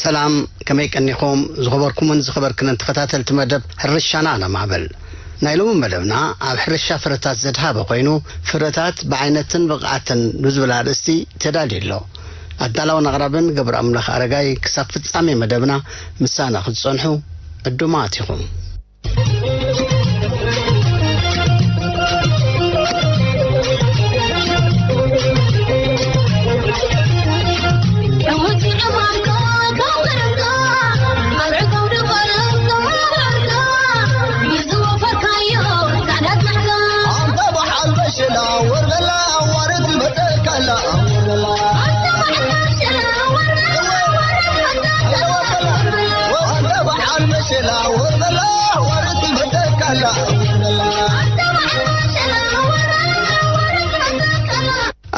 ሰላም፣ ከመይ ቀኒኹም? ዝኸበርኩምን ዝኸበርክንን ተኸታተልቲ መደብ ሕርሻና ነማዕብል። ናይ ሎሚ መደብና ኣብ ሕርሻ ፍረታት ዘድሃበ ኮይኑ፣ ፍረታት ብዓይነትን ብቕዓትን ብዝብል ኣርእስቲ ተዳልዩ ኣሎ። ኣዳላውን ኣቕራብን ገብረ ኣምላኽ ኣረጋይ። ክሳብ ፍጻሜ መደብና ምሳና ክትጸንሑ ዕዱማት ኢኹም።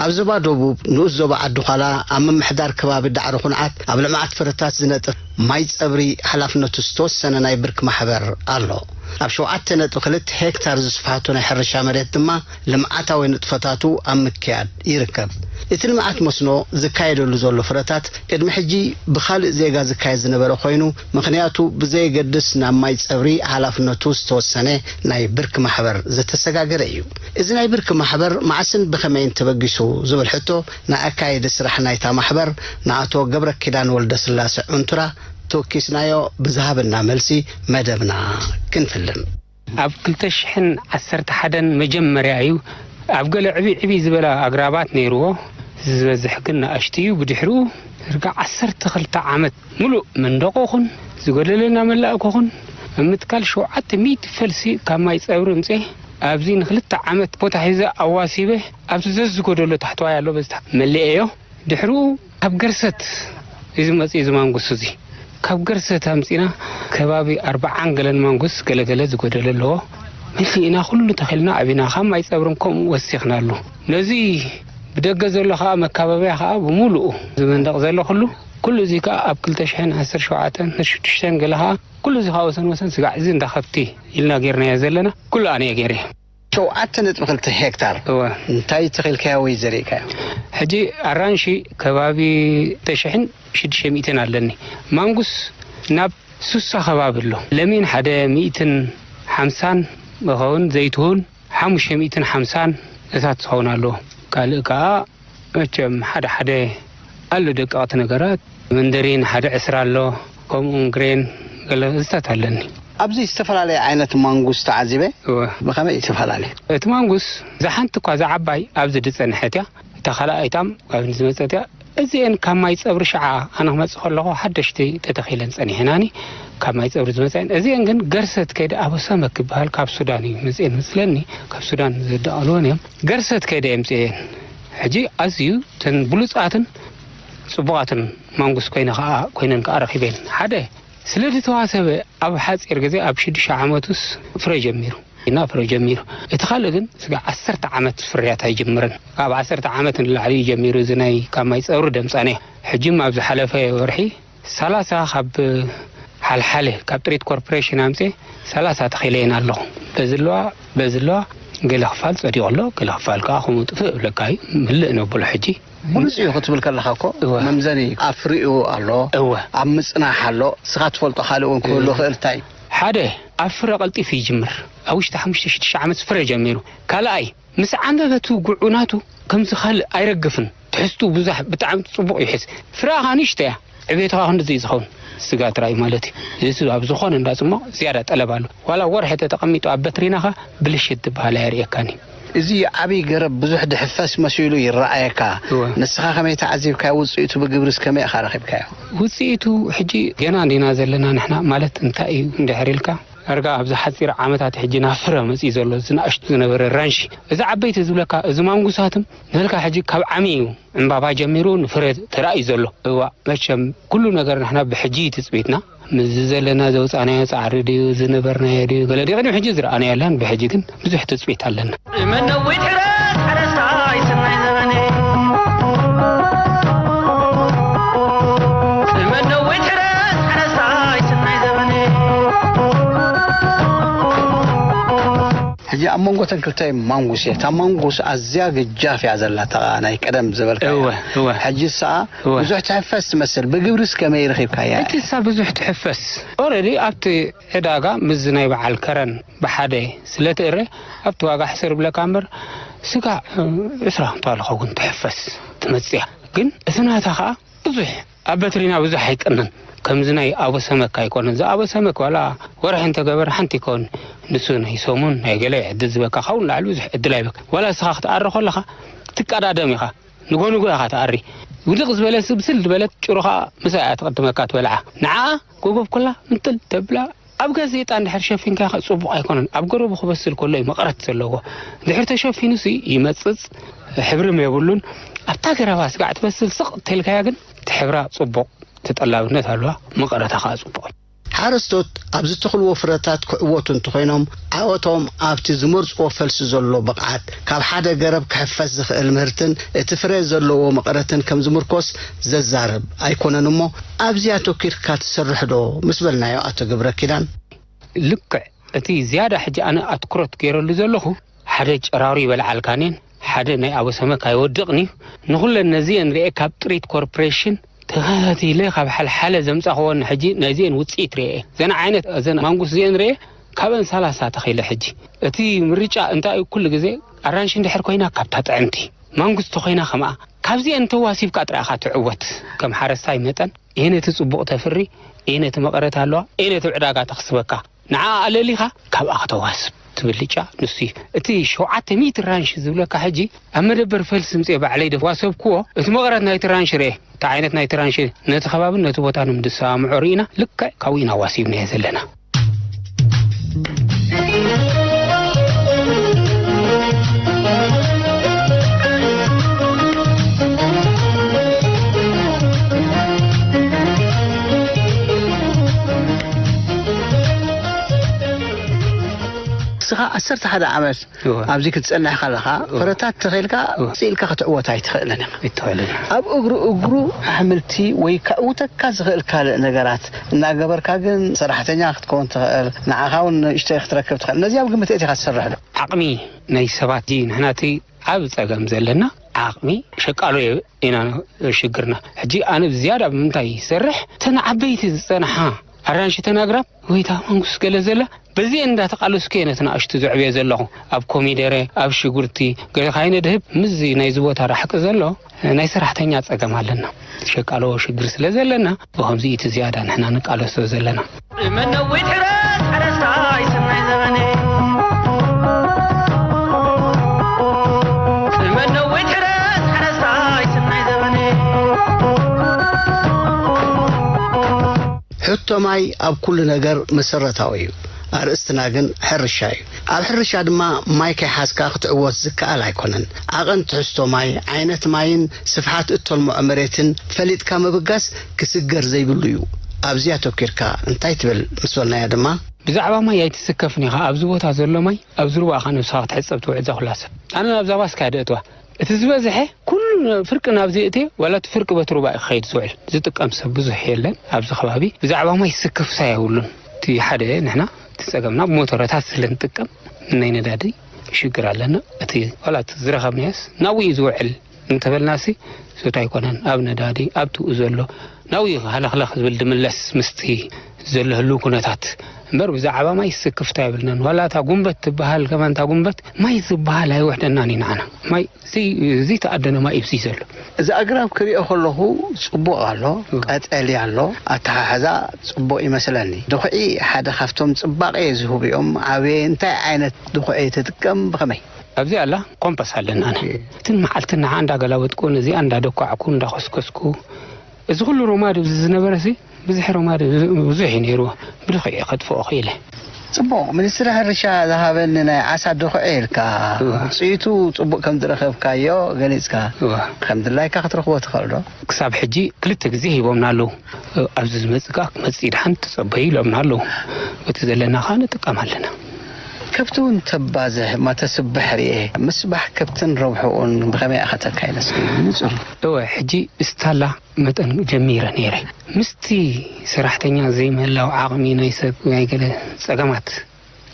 ኣብ ዞባ ደቡብ ንኡስ ዞባ ዓዲ ዃላ ኣብ ምምሕዳር ከባቢ ዳዕሮ ኩንዓት ኣብ ልምዓት ፍረታት ዝነጥፍ ማይ ጸብሪ ሓላፍነቱ ዝተወሰነ ናይ ብርኪ ማሕበር ኣሎ። ኣብ ሸውዓተ ነጥቢ ክልተ ሄክታር ዝስፍሓቱ ናይ ሕርሻ መሬት ድማ ልምዓታዊ ንጥፈታቱ ኣብ ምክያድ ይርከብ። እቲ ልምዓት መስኖ ዝካየደሉ ዘሎ ፍረታት ቅድሚ ሕጂ ብኻልእ ዜጋ ዝካየድ ዝነበረ ኮይኑ፣ ምኽንያቱ ብዘየገድስ ናብ ማይ ጸብሪ ሓላፍነቱ ዝተወሰነ ናይ ብርኪ ማሕበር ዝተሰጋገረ እዩ። እዚ ናይ ብርኪ ማሕበር መዓስን ብኸመይን ተበጊሱ ዝብል ሕቶ ንኣካየዲ ስራሕ ናይታ ማሕበር ንኣቶ ገብረ ኪዳን ወልደስላሴ ዑንቱራ ተወኪስናዮ ብዝሃበና መልሲ መደብና ክንፍልን። ኣብ ክልተ ሽሕን ዓሰርተ ሓደን መጀመርያ እዩ። ኣብ ገለ ዕብይ ዕብይ ዝበላ ኣግራባት ነይርዎ። ዝበዝሕ ግን ንኣሽቱ እዩ። ብድሕሪኡ ርጋ ዓሰርተ ክልተ ዓመት ሙሉእ መንደቆ ኹን ዝጎደለ እናመላእኮ ኹን ኣብ ምትካል ሸውዓተ ሚእቲ ፈልሲ ካብ ማይ ጸብሪ ምጽኤ ኣብዚ ንክልተ ዓመት ቦታ ሒዘ ኣዋሲበ ኣብቲ ዘዝጎደሎ ታሕተዋይ ኣሎ በዚ መሊኤዮ። ድሕሪኡ ካብ ገርሰት እዩ ዝመጽእ እዚ ማንጉስ እዚ። ካብ ገርሰት ኣምጺና ከባቢ ኣርብዓን ገለን ማንጉስ ገለገለ ዝጎደለ ኣለዎ። መሊእና ኩሉ ተኺልና ኣቢና ካብ ማይ ጸብርን ከምኡ ወሲኽናሉ። ነዚ ብደገ ዘሎ ከኣ መካበብያ ከኣ ብምሉኡ እዚ መንደቕ ዘሎ ኩሉ፣ ኩሉ እዚ ከኣ ኣብ ክልተ ሽሕን ዓሰርተ ሸውዓተን፣ ሽዱሽተን ገለ ከኣ ኩሉ እዚ ከኣ ወሰን ወሰን ስጋዕ እዚ እንዳ ከብቲ ኢልና ጌርናዮ ዘለና። ኩሉ ኣነ እየ ጌርየ። ሸውዓተ ነጥቢ ክልተ ሄክታር እወ። እንታይ ተኺልካዮ ወይ ዘሪእካዮ? ሕጂ ኣራንሺ ከባቢ ክልተ ሽሕን ሽዱሽተ ሚእትን ኣለኒ። ማንጉስ ናብ ሱሳ ከባቢ ኣሎ። ለሚን ሓደ ሚእትን ሓምሳን ይኸውን፣ ዘይትሁን ሓሙሽተ ሚእትን ሓምሳን እሳት ዝኸውን ኣለዎ። ካልእ ከኣ መቸም ሓደ ሓደ ኣሎ ደቀቕቲ ነገራት፣ መንደሪን ሓደ ዕስራ ኣሎ፣ ከምኡውን ግሬን ገለ እዝታት ኣለኒ። ኣብዚ ዝተፈላለየ ዓይነት ማንጉስ ተዓዚበ። እወ። ብኸመይ እዩ ተፈላለየ? እቲ ማንጉስ እዛ ሓንቲ እኳ እዛ ዓባይ ኣብዚ ዝጸንሐት እያ። እታ ካልኣይታም ኣብዚ ዝመጸት እያ። እዚኤን ካብ ማይ ጸብሪ ሸዓ ኣነ ክመጽእ ከለኹ ሓደሽቲ ተተኺለን ጸኒሐናኒ ካብ ማይ ጸብሪ ዝመጻ እየን። እዚኤን ግን ገርሰት ከይደ ኣብ ሰመክ ይበሃል ካብ ሱዳን እዩ መጽኤን መስለኒ። ካብ ሱዳን ዘዳቐልወን እዮም። ገርሰት ከይደ እየ ምጽኤን። ሕጂ ኣዝዩ እተን ብሉጻትን ጽቡቓትን ማንጉስ ኮይነ ከኣ፣ ኮይነን ከኣ ረኺበን። ሓደ ስለ ዝተዋሰበ ኣብ ሓጺር ግዜ ኣብ ሽዱሽተ ዓመቱስ ፍረ ጀሚሩ። እና ፍረ ጀሚሩ። እቲ ካልእ ግን ስጋዕ ዓሰርተ ዓመት ፍርያት ኣይጅምርን። ካብ ዓሰርተ ዓመት ንላዕሊ እዩ ጀሚሩ እዚ ናይ ካብ ማይ ጸብሪ ደምጻነ። ሕጂ ኣብ ዝሓለፈ ወርሒ ሰላሳ ካብ ሓልሓለ ካብ ጥሪት ኮርፖሬሽን ኣምጽኤ ሰላሳ ተኺለየን ኣለኹ። በዚ ኣለዋ፣ በዚ ኣለዋ፣ ገለ ክፋል ጸዲቑ ኣሎ፣ ገለ ክፋል ከኣ ከምኡ ጥፍእ እብለካ እዩ። ምልእ ነብሎ ሕጂ። ብሉጽ እዩ ክትብል ከለኻ እኮ እወ። መምዘኒ እዩ። ኣፍሪኡ ኣሎ፣ እወ። ኣብ ምጽናሕ ኣሎ። ንስኻ ትፈልጦ ካልእ እውን ክህሉ እወ። ይኽእል። እንታይ እዩ? ሓደ፣ ኣብ ፍረ ቀልጢፉ ይጅምር። ኣብ ውሽጢ ሓሙሽተ ሽዱሽተ ዓመት ፍረ ጀሚሩ። ካልኣይ፣ ምስ ዓንበበ እቲ ጉዑ ናቱ ከምዚ ካልእ ኣይረግፍን። ትሕዝቱ ብዙሕ ብጣዕሚ ጽቡቕ ይሕዝ። ፍረኻ ንእሽቶ እያ፣ ዕቤትኻ ክንድዚ እዩ ዝኸውን። ስጋ ጥራይ ማለት እዩ። እዚ ኣብ ዝኾነ እንዳ ጽሟቕ ዝያዳ ጠለብ ኣሎ። ዋላ ወርሒ ተተቐሚጡ ኣብ በትሪናኻ ብልሽት ዝበሃል ኣየርእየካን እዩ። እዚ ዓብዪ ገረብ ብዙሕ ድሕፈስ መሲሉ ይረኣየካ። እወ። ንስኻ ከመይ ተዓዚብካዮ? ውጽኢቱ ብግብሪስ ከመይ ኢኻ ረኺብካዮ? ውጽኢቱ ሕጂ ገና እንዲና ዘለና ንሕና፣ ማለት እንታይ እዩ እንድሕር ኢልካ፣ ዳርጋ ኣብዚ ሓጺር ዓመታት ሕጂ ናብ ፍረ መጺኡ ዘሎ፣ እዚ ንኣሽቱ ዝነበረ ራንሺ፣ እዚ ዓበይቲ ዝብለካ፣ እዚ ማንጉሳትም ንበልካ ሕጂ ካብ ዓሚ እዩ ዕምባባ ጀሚሩ ንፍረ ተራእዩ ዘሎ። እዋ፣ መቸም ኩሉ ነገር ንሕና ብሕጂ እዩ ትጽቢትና። ምስዚ ዘለና ዘውጻናዮ ጻዕሪ ድዩ፣ ዝነበርናዮ ድዩ፣ ገለ ድዩ፣ ቅድሚ ሕጂ ዝረኣናዮ የለን። ብሕጂ ግን ብዙሕ ትጽቢት ኣለና። መነዊት ሕረስ ሓረስታይ ስናይ ዘበነ። መነዊት ሕረስ ሓረስታይ ስናይ ዘበነ። ሕጂ ኣብ መንጎ ተን ክልተ ማንጉስ እየ። እታ ማንጉስ ኣዝያ ገጃፍ እያ ዘላ፣ እታ ናይ ቀደም ዝበልካ። እወ፣ እወ። ሕጂ ሰኣ እወ። ብዙሕ ትሕፈስ ትመስል። ብግብርስ ከመይ ረኺብካያ? እቲ እሳ ብዙሕ ትሕፈስ። ኦረዲ ኣብቲ ዕዳጋ ምስዚ ናይ በዓል ከረን ብሓደ ስለ ትእረ፣ ኣብቲ ዋጋ ሕሰር ብለካ እምበር፣ ስጋዕ ዕስራ ፋሎ ኸውን ትሕፈስ ትመጽያ። ግን እቲ ናታ ኸኣ ብዙሕ፣ ኣብ በትሪና ብዙሕ ኣይቀንን። ከምዚ ናይ ኣቦ ሰመክ ኣይኮነን። እዚ ኣቦ ሰመክ ዋላ ወርሒ እንተገበረ ሓንቲ ይከውን። ንሱ ናይ ሰሙን ናይ ገለ ዕድል ዝበካ፣ ካብኡ ንላዕሊ ብዙሕ ዕድል ኣይበካ። ዋላ እስኻ ክትኣሪ ከለኻ ትቀዳደም ኢኻ። ንጎ ንጎ ኢኻ ትኣሪ። ውድቕ ዝበለ ስብስል ዝበለት ጭሩ ኸኣ ምሳይ እያ ትቕድመካ ትበልዓ። ንዓኣ ጎጎብ ኮላ ምጥል ተብላ። ኣብ ጋዜጣ እንድሕር ሸፊንካ ኸ ጽቡቕ ኣይኮነን። ኣብ ገረቡ ክበስል ከሎ እዩ መቕረት ዘለዎ። እንድሕር ተሸፊኑሲ ይመጽጽ፣ ሕብርም የብሉን። ኣብታ ገረባ ስጋዕ ትበስል ስቕ ተልካያ ግን እቲ ሕብራ ጽቡቕ ተጠላብነት ኣለዋ፣ መቐረታ ኸኣ ጽቡቕ እዩ። ሓረስቶት ኣብ ዝተኽልዎ ፍረታት ክዕወቱ እንተኾይኖም፣ ዓወቶም ኣብቲ ዝመርጽዎ ፈልሲ ዘሎ ብቕዓት፣ ካብ ሓደ ገረብ ክሕፈስ ዝኽእል ምህርትን እቲ ፍረ ዘለዎ መቐረትን ከም ዝምርኮስ ዘዛርብ ኣይኮነን እሞ፣ ኣብዚ ኣተኲርካ ትሰርሕ ዶ? ምስ በልናዮ ኣቶ ገብረ ኪዳን። ልክዕ፣ እቲ ዝያዳ ሕጂ ኣነ ኣትኩሮት ገይረሉ ዘለኹ፣ ሓደ ጨራሩ ይበልዓልካን እየን፣ ሓደ ናይ ኣበሰመ ካይወድቕን እዩ። ንኹለን ነዚአን ርኤ ካብ ጥሪት ኮርፖሬሽን ተኸታቲለ ካብ ሓልሓለ ዘምጻኽወን ሕጂ ነዚአን ውጽኢት ርኤ። ዘን ዓይነት፣ ዘን ማንጉስ እዚአን ርኤ፣ ካብአን ሰላሳ ተኺለ ሕጂ። እቲ ምርጫ እንታይ እዩ? ኩሉ ግዜ ኣራንሺ እንድሕር ኮይና ካብታ ጥዕምቲ፣ ማንጉስ ተኾይና ከምኣ። ካብዚአን ተዋሲብካ ጥራይ ኢኻ ትዕወት። ከም ሓረስታይ መጠን፣ እየ ነቲ ጽቡቕ ተፍሪ፣ እየ ነቲ መቐረት ኣለዋ፣ እየ ነቲ ዕዳጋ ተኽስበካ። ንዓ ኣለሊኻ ካብኣ ከተዋስብ ትብል ልጫ ንሱ እዩ። እቲ ሸውዓተ ሚእቲ ራንሽ ዝብለካ ሕጂ ኣብ መደበር ፈልሲ ምጽኤ ባዕለይ ደዋሰብክዎ። እቲ መቐረት ናይቲ ራንሽ ርኤ፣ እቲ ዓይነት ናይቲ ራንሽ ነቲ ከባብን ነቲ ቦታን ምስ ዝሰማምዖ ርኢና ልክዕ ካብኡ ኢና ዋሲብናዮ ዘለና። እስኻ ዓሰርተ ሓደ ዓመት እወ። ኣብዚ ክትጸንሕ ከለኻ፣ እወ። ፍረታት ተኺልካ እወ። ስኢልካ ክትዕወት ኣይትኽእልን ኢኻ። ኣይትኽእልን። ኣብ እግሩ እግሩ ኣሕምልቲ ወይ ከዕውተካ ዝኽእል ካልእ ነገራት እናገበርካ ግን ሰራሕተኛ ክትከውን ትኽእል፣ ንዓኻ እውን ንእሽተይ ክትረክብ ትኽእል። ነዚ ኣብ ግምት ኣእቲኻ ትሰርሕ ዶ? ዓቕሚ ናይ ሰባት፣ ንሕና እቲ ዓብ ጸገም ዘለና ዓቕሚ ሸቃሎ ኢና ሽግርና። ሕጂ ኣነ ብዝያዳ ብምንታይ ይሰርሕ? እተን ዓበይቲ ዝጸንሓ ኣራንሺ፣ እተን ኣግራብ ወይ እታ መንጉስ ገለ ዘላ፣ በዚአን እንዳተቃለስኩ እየ ነቲ ንኣሽቱ ዘዕብዮ ዘለኹ። ኣብ ኮሚደረ፣ ኣብ ሽጉርቲ፣ ገለ ካይነ ድህብ ምስዚ ናይዚ ቦታ ራሕቂ ዘሎ ናይ ሰራሕተኛ ጸገም ኣለና። ሸቃሎ ሽግር ስለ ዘለና፣ ብኸምዚ እቲ ዝያዳ ንሕና ንቃለሶ ዘለና። መነዊት ሕረስ ሓረስታይ ስናይ ዘበነ። መነዊት ሕረስ ሓረስታይ ስናይ ዘበነ። ሕቶ ማይ ኣብ ኩሉ ነገር መሰረታዊ እዩ። ኣርእስትና ግን ሕርሻ እዩ። ኣብ ሕርሻ ድማ ማይ ከይሓዝካ ክትዕወት ዝከኣል ኣይኮነን። ዓቐን ትሕዝቶ ማይ፣ ዓይነት ማይን ስፍሓት እተልምዖ መሬትን ፈሊጥካ ምብጋስ ክስገር ዘይብሉ እዩ። ኣብዚ ኣተኲርካ እንታይ ትብል ምስ በልናዮ ድማ፣ ብዛዕባ ማይ ኣይትስከፍን ኢኻ። ኣብዚ ቦታ ዘሎ ማይ ኣብዚ ሩባ ኢኻ ነብስኻ ክትሕጸብ ትውዕል እዛ ኩላ ሰብ። ኣነ ናብዛ ባስ ካደ እትዋ። እቲ ዝበዝሐ ኩሉ ፍርቂ ናብዚ እትየ፣ ዋላ እቲ ፍርቂ በቲ ሩባ እዩ ክኸይድ ዝውዕል። ዝጥቀም ሰብ ብዙሕ የለን ኣብዚ ከባቢ። ብዛዕባ ማይ ስክፍታ የብሉን። እቲ ሓደ ንሕና እቲ ጸገምና ብሞተረታት ስለ ንጥቀም ናይ ነዳዲ ሽግር ኣለና። እቲ ዋላ እቲ ዝረኸብናዮስ ናብኡ እዩ ዝውዕል እንተበልናሲ፣ ሱት ኣይኮነን። ኣብ ነዳዲ፣ ኣብቲ ዘሎ ናብኡ እዩ ሃለኽለኽ ዝብል ድምለስ ምስቲ ዘሎ ህልው ኩነታት። እምበር ብዛዕባ ማይ ስክፍታ የብልናን። ዋላ እታ ጉንበት ትበሃል ከማን፣ እታ ጉንበት ማይ ዝበሃል ኣይውሕደናን እዩ ንዓና። ማይ እዚ፣ እዚ ተኣደነ ማይ እዩ ዘሎ። እዚ ኣግራብ ክሪኦ ከለኹ ጽቡቕ ኣሎ፣ እወ። ቀጠልያ ኣሎ፣ ኣተሓሕዛ ጽቡቕ ይመስለኒ። ድኹዒ ሓደ ካብቶም ጽባቐ ዝህቡ እዮም። ኣበየ እንታይ ዓይነት ድኹዒ ትጥቀም? ብኸመይ? ኣብዚ ኣላ ኮምፓስ ኣለና። ኣነ እወ። እትን መዓልትን ንዓ እንዳገላበጥኩ፣ ነዚኣ እንዳደኳዕኩ፣ እንዳኸስከስኩ፣ እዚ ኩሉ ሮማድ ኣብዚ ዝነበረሲ፣ ብዝሒ ሮማድ ብዙሕ እዩ ነይርዎ። ብድኹዒ ከጥፍኦ ክኢለ። ጽቡቕ፣ ሚኒስትሪ ሕርሻ ዝሃበኒ ናይ ዓሳ ድኹዒ ኢልካ፣ እዋ። ውጽኢቱ ጽቡቕ ከም ዝረኸብካዮ ገሊጽካ። እዋ። ከም ድላይካ ክትረኽቦ ትኽእል ዶ? ክሳብ ሕጂ ክልተ ግዜ ሂቦምና ኣለዉ። ኣብዚ ዝመጽእ ከኣ ክመጽእ ይድሓን ትጸበዩ ኢሎምና ኣለዉ። በቲ ዘለና ከኣ ንጥቀም ኣለና። ከብቲ እውን ተባዝሕ እማ ተስብሕ ርኤ። ምስባሕ ከብትን ረብሕኡን ብኸመይ ኢኻ ተካይዶ? እስኪ ብንጹር። እወ፣ ሕጂ ስታላ መጠን ጀሚረ ነይረ። ምስቲ ሰራሕተኛ ዘይምህላው ዓቕሚ ናይ ሰብ ናይ ገለ ጸገማት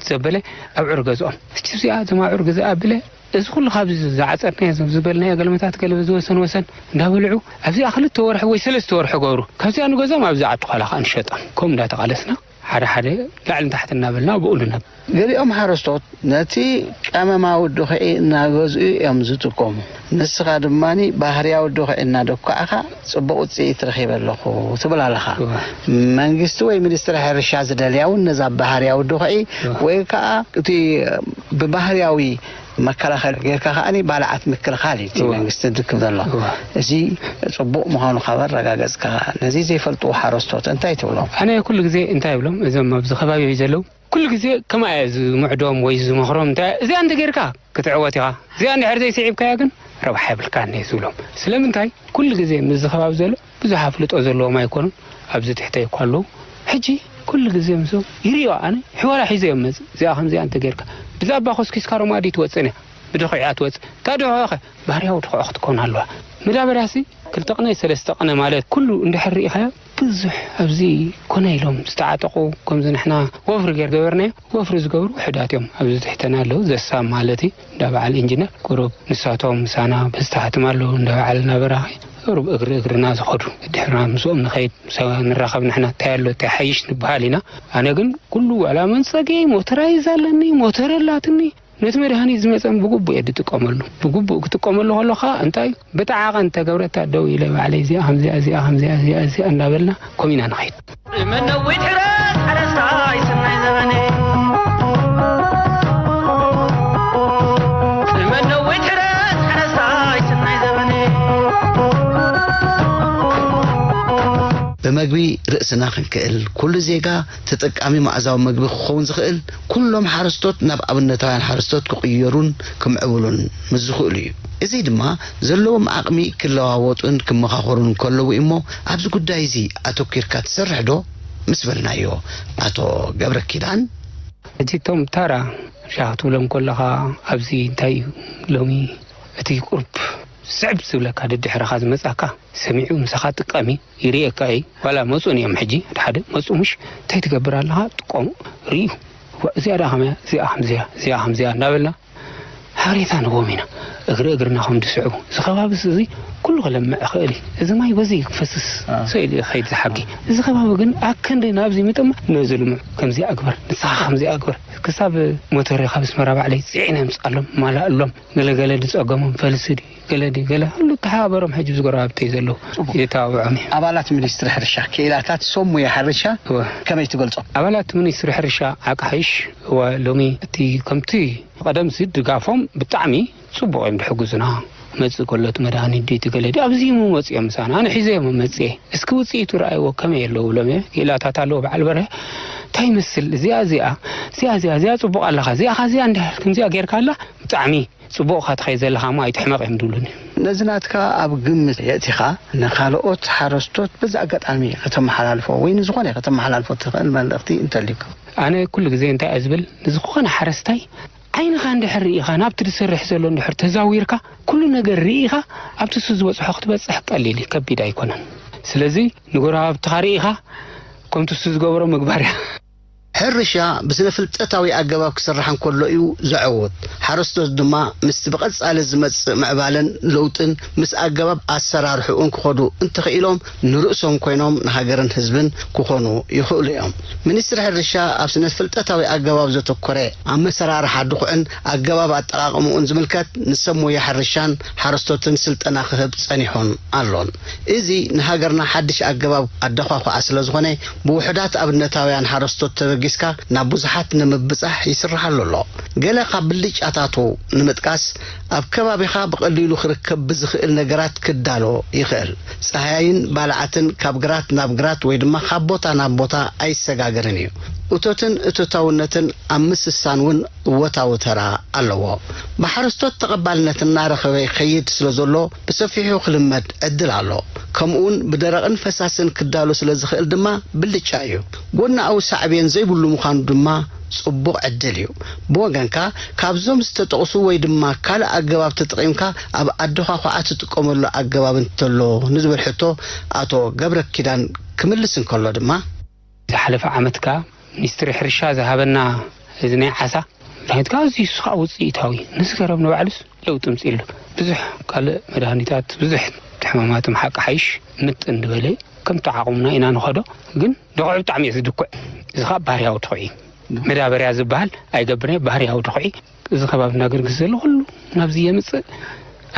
ዘበለ ኣብዑር ገዝኦም። እቺ እዚኣ እዞም ኣብዑር ገዛ ኣብለ እዚ ኩሉ ካብዚ ዝዓጸርናዮ እዞም ዝበልናዮ ገልመታት ገለ በዚ ወሰን ወሰን እንዳበልዑ ኣብዚኣ ክልተ ወርሒ ወይ ሰለስተ ወርሒ ገብሩ። ካብዚኣ ንገዝኦም ኣብዚ ዓዲ ኳላ ከዓ ንሸጦም። ከምኡ እንዳተቓለስና ሓደ ሓደ ላዕልን ታሕትን እናበልና ብኡ ንነብር። ገሊኦም ሓረስቶት ነቲ ቀመማዊ ድኹዒ እናገዝኡ እዮም ዝጥቀሙ። ንስኻ ድማ ባህርያዊ ድኹዒ እናደኳዕኻ ጽቡቕ ውጽኢት ረኺበ ኣለኹ ትብል ኣለኻ። እወ። መንግስቲ ወይ ሚኒስትሪ ሕርሻ ዝደልያ እውን ነዛ ባህርያዊ ድኹዒ እወ። ወይ ከዓ እቲ ብባህርያዊ መከላኸሊ ጌርካ ከዓኒ ባልዓት ምክልኻል እዩ እቲ እወ። መንግስቲ ዝክብ ዘሎ። እወ። እዚ ጽቡቕ ምዃኑ ካብ ኣረጋገጽካ፣ ነዚ ዘይፈልጥዎ ሓረስቶት እንታይ ትብሎም? ኣነ ኩሉ ግዜ እንታይ ይብሎም? እዞም ኣብዚ ከባቢ ዘለዉ ኩሉ ግዜ ከማይ እየ ዝምዕዶም ወይ ዝመኽሮም። እንታይ እዚኣ እንተ ጌርካ ክትዕወት ኢኻ፣ እዚኣ እንድሕር ዘይስዒብካያ ግን ረብሓ የብልካን እየ ዝብሎም። ስለምንታይ? ኩሉ ግዜ ምስዚ ከባቢ ዘሎ ብዙሕ ኣፍልጦ ዘለዎም ኣይኮኑን፣ ኣብዚ ትሕተይ እኳ ኣለዉ። ሕጂ ኩሉ ግዜ ምስኦም ይርእዮ፣ ኣነ ሕዋላ ሒዘ እዮም መጽእ። እዚኣ ከምዚኣ እንተ ጌርካ ብዛባ ኮስኪስካ ሮማዲ ትወጽእን እያ፣ ብድኹዒ እያ ትወጽእ። እታ ድኹዒኸ ባህርያዊ ድኹዒ ክትከውን ኣለዋ። መዳበርያሲ ክልተ ቅነ ሰለስተ ቅነ ማለት ኩሉ እንድሕር ርኢኻዮ ብዙሕ ኣብዚ ኮነ ኢሎም ዝተዓጠቑ፣ ከምዚ ንሕና ወፍሪ ገር ገበርናዮ፣ ወፍሪ ዝገብሩ ውሑዳት እዮም ኣብዚ ትሕተና ኣለዉ። ዘሳም ማለት እዩ፣ እንዳ በዓል ኢንጂነር ቁሩብ ንሳቶም ምሳና በዝተሓትም ኣለዉ፣ እንዳ በዓል ናበራኺ ቁሩብ እግሪ እግርና ዝኸዱ። ድሕርና ምስኦም ንኸይድ፣ ምሳና ንራኸብ፣ ንሕና እንታይ ኣሎ እንታይ ሓይሽ ንበሃል ኢና። ኣነ ግን ኩሉ ዋላ መንጸገይ ሞተራይዝ ኣለኒ፣ ሞተር ኣላትኒ፣ ነቲ መድሃኒት ዝመጸን ብግቡእ እየ ዝጥቀመሉ። ብግቡእ ክጥቀመሉ ከሎ ኸኣ እንታይ ብጠዓቐ እንተገብረታ ደው ኢለ ባዕለይ እዚኣ ከምዚኣ፣ እዚኣ ከምዚኣ፣ እዚኣ፣ እዚኣ እናበልና ከምኡ ኢና ንኸይድ። መነዊት ሕረስ ሓረስታይ ሰናይ ዘበነ። መነዊት ሕረስ ሓረስታይ ሰናይ ዘበነ። ብመግቢ ርእስና ክንክእል፣ ኩሉ ዜጋ ተጠቃሚ መኣዛዊ መግቢ ክኸውን ዝኽእል፣ ኩሎም ሓረስቶት ናብ ኣብነታውያን ሓረስቶት ክቕየሩን ክምዕብሉን ምስ ዝኽእሉ እዩ። እዚ ድማ ዘለዎም ዓቕሚ ክለዋወጡን ክመኻኸሩን ከለዉ እዩ እሞ፣ ኣብዚ ጉዳይ እዚ ኣተኲርካ ትሰርሕ ዶ? ምስ በልናዮ፣ ኣቶ ገብረ ኪዳን፣ ሕጂ እቶም ታራ እርሻ ክትብሎም ከለኻ፣ ኣብዚ እንታይ እዩ ሎሚ እቲ ቁሩብ ስዕብ ዝብለካ፣ ደድሕረኻ ዝመጻካ ሰሚዑ ምሳኻ ጥቀሚ ይርእየካ እዩ። ዋላ መጹን እዮም ሕጂ፣ ሓደ ሓደ መጹ፣ ምሽ እንታይ ትገብር ኣለኻ? ጥቀሙ፣ ርእዩ። ዋ፣ እዚኣ ደኣ ከመያ? እዚኣ ከምዚያ፣ እዚኣ ከምዚያ እናበልና ሓበሬታ ንህቦም ኢና። እግሪ እግርና ከም ዝስዕቡ። እዚ ከባቢስ እዚ ኩሉ ክለምዕ ይኽእል እዩ። እዚ ማይ በዚ ክፈስስ አ። ሰኢሉ እዩ ክኸይድ ዝሓጊ። እዚ ከባቢ ግን ኣከንዲ ናብዚ ምጥማዕ ነዚ ልምዑ ከምዚኣ ግበር፣ ንስኻ ከምዚኣ ግበር። ክሳብ ሞተር ካብ ኣስመራ ባዕለይ ጽዒነ የምጽኣሎም፣ ማላእሎም፣ ገለገለ ዝጸገሞም ፈልሲ ድዩ፣ ገለ ድዩ፣ ገለ ኩሉ ተሓባበሮም ሕጂ ኣብዚ ጎረባብተይ ዘለዉ ጽቡቕ። የተባብዖም እዩ። ኣባላት ሚኒስትሪ ሕርሻ፣ ክኢላታት ሰብ ሙያ ሕርሻ እወ። ከመይ ትገልጾም? ኣባላት ሚኒስትሪ ሕርሻ ዓቃሕሽ፣ እወ፣ ሎሚ እቲ ከምቲ ቀደምሲ ድጋፎም ብጣዕሚ ጽቡቕ እዮም ድሕግዙና። መጽእ ከሎ እቲ መድሃኒት ድዩ፣ እቲ ገለ ድዩ፣ ኣብዚ እዮም መጽኦም ምሳና። ኣነ ሒዘ እዮም መጽኤ። እስኪ ውጽኢቱ ረኣይዎ ከመይ ኣለዉ ብሎም እየ። ክኢላታት ኣለዉ በዓል በርሀ። እንታይ ይመስል? እዚኣ፣ እዚኣ፣ እዚኣ፣ እዚኣ፣ እዚኣ ጽቡቕ ኣለኻ። እዚኣ ኸ እዚኣ እንድሕር ከምዚኣ ጌርካ ኣላ ብጣዕሚ ጽቡቕ ኢኻ ትኸይድ ዘለኻ እሞ ኣይትሕመቕ እዮም ዝብሉኒ። ነዚ ናትካ ኣብ ግምት የእቲኻ ንኻልኦት ሓረስቶት በዚ ኣጋጣሚ ከተመሓላልፎ ወይ ንዝኾነ ከተመሓላልፎ ትኽእል መልእኽቲ እንተልዩካ? ኣነ ኩሉ ግዜ እንታይ እየ ዝብል፣ ንዝኾነ ሓረስታይ ዓይንኻ እንድሕር ርኢኻ፣ ናብቲ ዝሰርሕ ዘሎ እንድሕር ተዛዊርካ፣ ኩሉ ነገር ርኢኻ፣ ኣብቲ እሱ ዝበጽሖ ክትበጽሕ ቀሊል እዩ፣ ከቢድ ኣይኮነን። ስለዚ ንጎረባብትኻ ርኢኻ፣ ከምቲ እሱ ዝገበሮ ምግባር እያ። ሕርሻ ብስነ ፍልጠታዊ ኣገባብ ክስራሕ እንከሎ እዩ ዘዐውት። ሓረስቶት ድማ ምስቲ ብቐጻሊ ዝመጽእ ምዕባለን ለውጥን ምስ ኣገባብ ኣሰራርሕኡን ክኸዱ እንተኽኢሎም ንርእሶም ኮይኖም ንሃገርን ህዝብን ክኾኑ ይኽእሉ እዮም። ሚኒስትሪ ሕርሻ ኣብ ስነ ፍልጠታዊ ኣገባብ ዘተኮረ ኣመሰራርሓ ድኹዕን ኣገባብ ኣጠቓቕምኡን ዝምልከት ንሰብ ሞያ ሕርሻን ሓረስቶትን ስልጠና ክህብ ጸኒሑን ኣሎን። እዚ ንሃገርና ሓድሽ ኣገባብ ኣደዃኹዓ ስለ ዝኾነ ብውሑዳት ኣብነታውያን ሓረስቶት ተበጊ ተበጊስካ ናብ ብዙሓት ንምብጻሕ ይስርሓሉ ኣሎ። ገለ ካብ ብልጫታቱ ንምጥቃስ፣ ኣብ ከባቢኻ ብቐሊሉ ክርከብ ብዝኽእል ነገራት ክዳሎ ይኽእል። ጻህያይን ባልዓትን ካብ ግራት ናብ ግራት ወይ ድማ ካብ ቦታ ናብ ቦታ ኣይሰጋገርን እዩ። እቶትን እቶታውነትን ኣብ ምስሳን እውን እወታዊ ተራ ኣለዎ። ብሓረስቶት ተቐባልነት እናረኸበ ይኸይድ ስለ ዘሎ፣ ብሰፊሑ ክልመድ ዕድል ኣሎ። ከምኡውን ብደረቕን ፈሳስን ክዳሎ ስለ ዝኽእል ድማ ብልጫ እዩ። ጎናዊ ሳዕቤን ዘይብሉ ምዃኑ ድማ ጽቡቕ ዕድል እዩ። ብወገንካ፣ ካብዞም ዝተጠቕሱ ወይ ድማ ካልእ ኣገባብ ተጠቒምካ ኣብ ኣደዃኹዓ ትጥቀመሉ ኣገባብ እንተሎ ንዝብል ሕቶ ኣቶ ገብረ ኪዳን ክምልስ እንከሎ ድማ፣ ዝሓለፈ ዓመት ከኣ ሚኒስትሪ ሕርሻ ዝሃበና እዚ ናይ ዓሳ መድሃኒት ከኣ ኣዝዩ ንሱ ከኣ ውጽኢታዊ፣ ንሱ ገረብ ንባዕሉስ ለውጢ ኣምጺእሉ። ብዙሕ ካልእ መድሃኒታት፣ ብዙሕ ሕማማት ምሓቂ ሓይሽ ምጥን ዝበለ ከምቲ ዓቕምና ኢና ንኸዶ፣ ግን ድኹዒ ብጣዕሚ እዩ ዝድኩዕ። እዚ ከኣ ባህርያዊ ድኹዒ። መዳበርያ ዝበሃል ኣይገብርን እየ፣ ባህርያዊ ድኹዒ። እዚ ከባቢ እናገርግስ ዘሎ ኩሉ ናብዚ የምጽእ።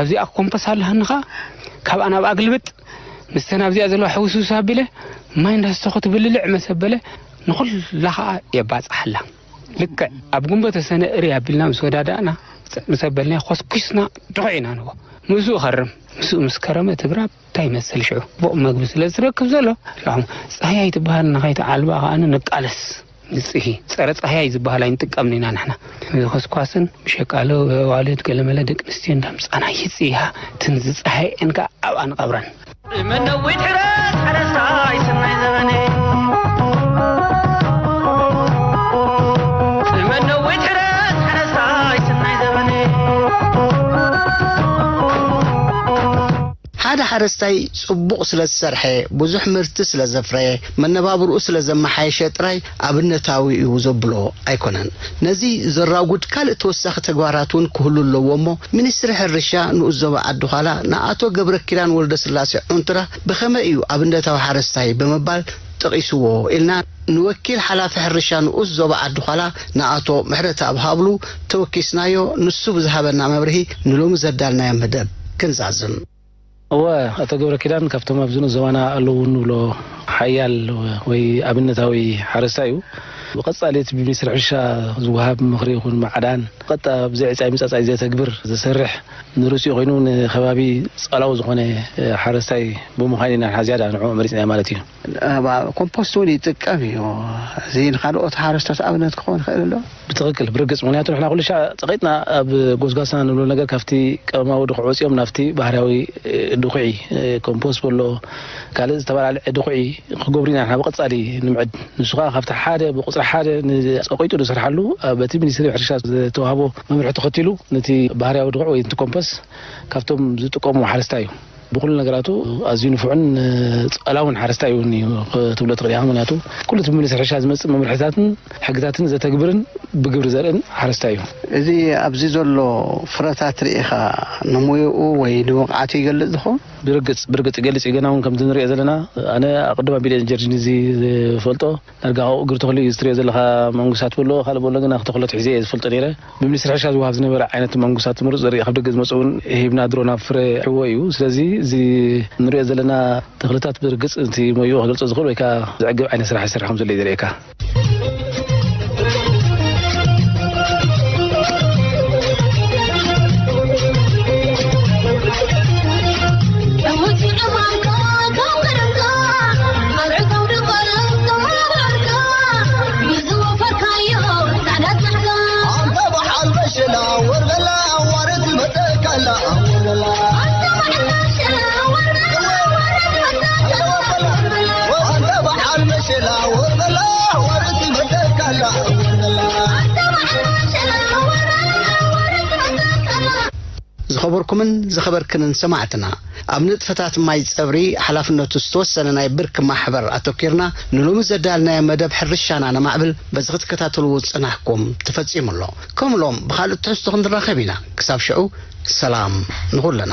ኣብዚኣ ኮምፖስ ኣለሃኒ ከኣ ካብኣ ናብኣ ግልብጥ፣ ምስተን ኣብዚኣ ዘለዋ ሕውስውስ ኣቢለ ማይ እንዳስተኹ ትብልልዕ መሰበለ ንኹላ ከኣ የባጽሓላ። ልክዕ ኣብ ጉንበተ ሰነ እርይ ኣቢልና ምስ ወዳዳእና፣ ምስ ኣበልናዮ ኮስኲስና ድኹዒ ኢና ንቦ። ምስኡ ከርም። ምስኡ ምስ ከረመ እቲ ግራብ እንታይ ይመስል ሽዑ? ጽቡቕ መግቢ ስለ ዝረክብ ዘሎ፣ ላኹም ጻህያይ ትበሃል ንኸይትዓልባ ከኣ ንቃለስ። ንጽሂ፣ ጸረ ጻህያይ ዝበሃል ኣይንጥቀምን ኢና ንሕና። እዚ ኮስኳስን ብሸቃሎ፣ ኣዋልድ፣ ገለመለ ደቂ ኣንስትዮ እንዳምጻና ይጽያ፣ እተን ዝጻህየን ከኣ ኣብኣ ንቐብረን። መነዊት ሕረስ ሓረስታይ ሰናይ ዘበነ። መነዊት ሕረስ ሓረስታይ ሰናይ ዘበነ። ሓደ ሓረስታይ ጽቡቕ ስለ ዝሰርሐ፣ ብዙሕ ምህርቲ ስለ ዘፍረየ፣ መነባብርኡ ስለ ዘመሓየሸ ጥራይ ኣብነታዊ እዩ ዘብሎ ኣይኮነን። ነዚ ዘራጉድ ካልእ ተወሳኺ ተግባራት እውን ክህሉ ኣለዎ እሞ፣ ሚኒስትሪ ሕርሻ ንኡስ ዞባ ዓዲ ዃላ ንኣቶ ገብረ ኪዳን ወልደስላሴ ዑንትራ ብኸመይ እዩ ኣብነታዊ ሓረስታይ ብምባል ጠቒስዎ ኢልና ንወኪል ሓላፊ ሕርሻ ንኡስ ዞባ ዓዲ ዃላ ንኣቶ ምሕረተኣብ ሃብሉ ተወኪስናዮ። ንሱ ብዝሃበና መብርሂ ንሎሚ ዘዳልናዮ መደብ ክንዛዝም። እወ፣ ኣቶ ገብረ ኪዳን ካብቶም ኣብዚ ንኡስ ዞባና ኣለዉ እንብሎ ሓያል ወይ ኣብነታዊ ሓረስታይ እዩ። ብቐጻሊ እቲ ብሚኒስትሪ ሕርሻ ዝወሃብ ምኽሪ ይኹን ማዕዳን፣ ቀጥታ ብዘይ ዕጻይ ምጻጻይ ዘተግብር፣ ዘሰርሕ፣ ንርእሲኡ ኮይኑ ንከባቢ ጸላዊ ዝኾነ ሓረስታይ ብምዃኑ ኢና ንሓ ዝያዳ ንዕኡ መሪጽናዮ ማለት እዩ። ኣብ ኮምፖስት እውን ይጥቀም እዩ። እዚ ንኻልኦት ሓረስቶት ኣብነት ክኸውን ይኽእል ኣሎ። ብትኽክል፣ ብርግጽ። ምኽንያቱ ንሕና ኩሉ ሻዕ ጸቒጥና ኣብ ጎስጓስና ንብሎ ነገር ካብቲ ቀመማዊ ድኹዒ ወጺኦም ናብቲ ባህርያዊ፣ እ፣ ድኹዒ፣ እ፣ ኮምፖስት በሎ ካልእ ዝተበላልዐ ድኹዒ ክገብሩ ኢና ንሕና ብቐጻሊ ንምዕድ። ንሱ ከኣ ካብቲ ሓደ፣ ብቁጽሪ ሓደ ንጸቒጡ ዝሰርሓሉ፣ እ፣ በቲ ሚኒስትሪ ሕርሻ ዝተዋህቦ መምርሒ ተኸቲሉ ነቲ ባህርያዊ ድኹዒ ወይ ነቲ ኮምፖስት ካብቶም ዝጥቀሙ ሓረስታይ እዩ። ብኹሉ ነገራቱ ኣዝዩ ንፉዕን፣ እ፣ ጸላውን ሓረስታይ እውን እዩ ክትብሎ ትኽእል ኢኻ። ምኽንያቱ ኩሉ እቲ ብሚኒስትሪ ሕርሻ ዝመጽእ መምርሒታትን ሕግታትን ዘተግብርን ብግብሪ ዘርእን ሓረስታይ እዩ። እዚ ኣብዚ ዘሎ ፍረታት ርኢኻ ንሞያኡ ወይ ንብቕዓቱ ይገልጽ ዝኸውን? ብርግጽ፣ ብርግጽ ይገልጽ እዩ። ገና እውን ከምዚ ንሪኦ ዘለና፣ ኣነ ኣቐድም ኣቢለ ጀርጂን እዚ ዝፈልጦ፣ ዳርጋ ካብኡ እግሪ ተኽሉ እዩ። እዚ ትሪኦ ዘለኻ መንጉሳት በሎ፣ ካልእ በሎ፣ ግና ክተኽሎ ትሒዘ እየ ዝፈልጦ ነይረ። ብሚኒስትሪ ሕርሻ ዝወሃብ ዝነበረ ዓይነት መንጉሳት ምሩጽ ዘርኢ ካብ ደገ ዝመጽእ እውን ሂብና ድሮ ናብ ፍረ ይሕዎ እዩ። ስለዚ እዚ ንሪኦ ዘለና ተኽልታት ብርግጽ እቲ ሞያኡ ክገልጾ ዝኽእል ወይ ከኣ ዘዕግብ ዓይነት ስራሕ ይሰርሕ ከም ዘሎ እዩ ዘርእየካ። ዝኸበርኩምን ዝኸበርክንን ሰማዕትና፣ ኣብ ንጥፈታት ማይ ጸብሪ ሓላፍነቱ ዝተወሰነ ናይ ብርኪ ማሕበር ኣተኲርና ንሎሚ ዘዳልናዮ መደብ ሕርሻና ነማዕብል በዚ ክትከታተልዎ ዝጸናሕኩም ተፈጺሙ ኣሎ። ከም ሎም ብኻልእ ትሕዝቶ ክንራኸብ ኢና። ክሳብ ሽዑ ሰላም ንኹልና።